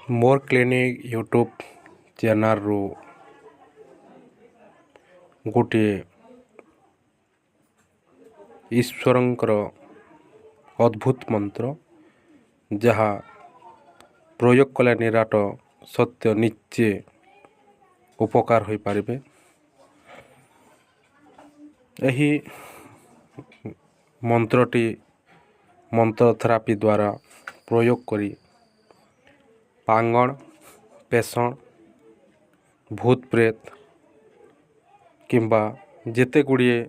ମୋର clinic YouTube ଚ୍ୟାନେଲ୍ରୁ ଗୋଟିଏ ଈଶ୍ୱରଙ୍କର ଅଦ୍ଭୁତ ମନ୍ତ୍ର, ଯାହା ପ୍ରୟୋଗ କଲେ ନିରାଟ ସତ୍ୟ ନିଶ୍ଚେ ଉପକାର ହୋଇପାରିବେ। ଏହି ମନ୍ତ୍ରଟି ମନ୍ତ୍ର ଥେରାପି ଦ୍ୱାରା ପ୍ରୟୋଗ କରି ପାଙ୍ଗଣ, ପେଷଣ, ଭୂତ ପ୍ରେତ କିମ୍ବା ଯେତେ ଗୁଡ଼ିଏ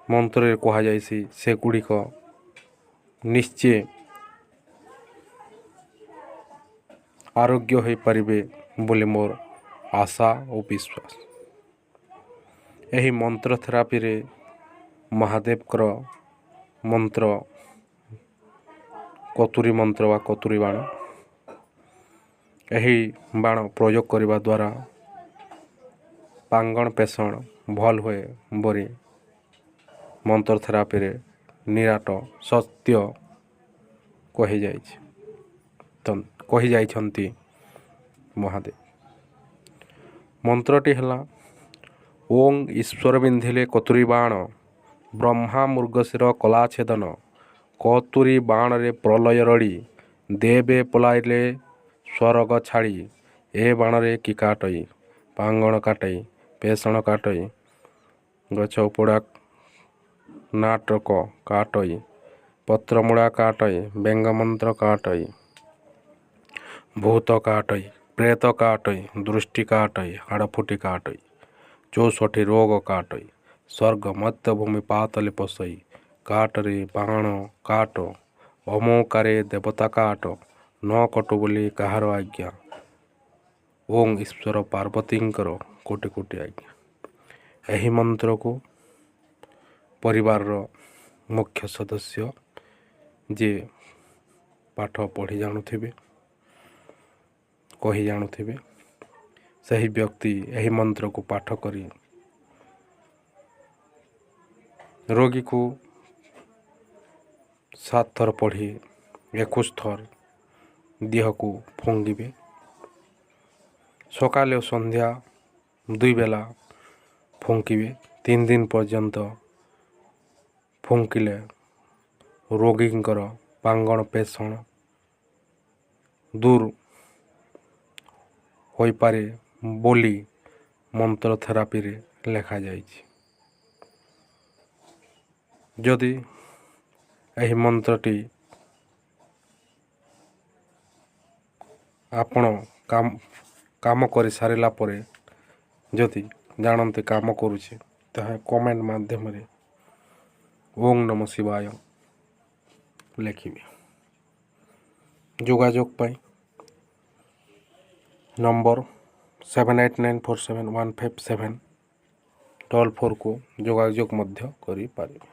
ମନ୍ତ୍ରରେ କୁହାଯାଇଛି, ସେଗୁଡ଼ିକ ନିଶ୍ଚୟ ଆରୋଗ୍ୟ ହୋଇପାରିବେ ବୋଲି ମୋର ଆଶା ଓ ବିଶ୍ୱାସ। ଏହି ମନ୍ତ୍ର ଥେରାପିରେ ମହାଦେବଙ୍କର ମନ୍ତ୍ର, କତୁରୀ ମନ୍ତ୍ର ବା କତୁରୀ ବାଣ, ଏହି ବାଣ ପ୍ରୟୋଗ କରିବା ଦ୍ୱାରା ପାଙ୍ଗଣ ପେଷଣ ଭଲ୍ ହୁଏ ବୋଲି ମନ୍ତ୍ର ଥେରାପିରେ ନିରାଟ ସତ୍ୟ କହିଯାଇଛି, କହିଯାଇଛନ୍ତି ମହାଦେବ। ମନ୍ତ୍ରଟି ହେଲା: ଓଂ ଈଶ୍ୱର ବିନ୍ଧିଲେ କତୁରୀ ବାଣ, ବ୍ରହ୍ମା ମୃଗଶିର କଲା ଛେଦନ, କତୁରୀ ବାଣରେ ପ୍ରଳୟ ରଡ଼ି, ଦେବେ ପଲାଇଲେ ସ୍ୱରଗ ଛାଡ଼ି, ଏ ବାଣରେ କି କାଟଇ, ପାଙ୍ଗଣ କାଟଇ, ପେଷଣ କାଟଇ, ଗଛ ଉପୁଡ଼ା ନାଟକ କାଟଇ, ପତ୍ରମୂଳା କାଟଇ, ବ୍ୟଙ୍ଗ ମନ୍ତ୍ର କାଟଇ, ଭୂତ କାଟଇ, ପ୍ରେତ କାଟଇ, ଦୃଷ୍ଟି କାଟଇ, ହାଡ଼ଫୁଟି କାଟଇ, 64 ରୋଗ କାଟଇ, ସ୍ୱର୍ଗ ମର୍ତ୍ତ୍ୟଭୂମି ପାତଲେ ପଶଇ, କାଟରେ ବାଣ କାଟ, ଅମୌକାରେ ଦେବତା କାଟ, ନ କଟୁ ବୋଲି କାହାର ଆଜ୍ଞା, ଓଂ ଈଶ୍ୱର ପାର୍ବତୀଙ୍କର କୋଟି କୋଟି ଆଜ୍ଞା। ଏହି ମନ୍ତ୍ରକୁ ପରିବାରର ମୁଖ୍ୟ ସଦସ୍ୟ ଯିଏ ପାଠ ପଢ଼ି ଜାଣୁଥିବେ, କହି ଜାଣୁଥିବେ, ସେହି ବ୍ୟକ୍ତି ଏହି ମନ୍ତ୍ରକୁ ପାଠ କରି ରୋଗୀକୁ 7 ଥର ପଢ଼ି 21 ଥର ଦେହକୁ ଫୁଙ୍କିବେ। ସକାଳେ ଓ ସନ୍ଧ୍ୟା 2 ବେଲା ଫୁଙ୍କିବେ। 3 ଦିନ ପର୍ଯ୍ୟନ୍ତ ଫୁଙ୍କିଲେ ରୋଗୀଙ୍କର ପାଙ୍ଗଣ ପେଷଣ ଦୂର ହୋଇପାରେ ବୋଲି ମନ୍ତ୍ର ଥେରାପିରେ ଲେଖାଯାଇଛି। ଯଦି ଏହି ମନ୍ତ୍ରଟି ଆପଣ କାମ କରିସାରିଲା ପରେ ଯଦି ଜାଣନ୍ତି କାମ କରୁଛି, ତାହା କମେଣ୍ଟ ମାଧ୍ୟମରେ ଓଂ ନମ ଶିବାୟ ଲେଖିବେ। ଯୋଗାଯୋଗ ପାଇଁ ନମ୍ବର 78947157 44କୁ ଯୋଗାଯୋଗ ମଧ୍ୟ କରିପାରିବେ।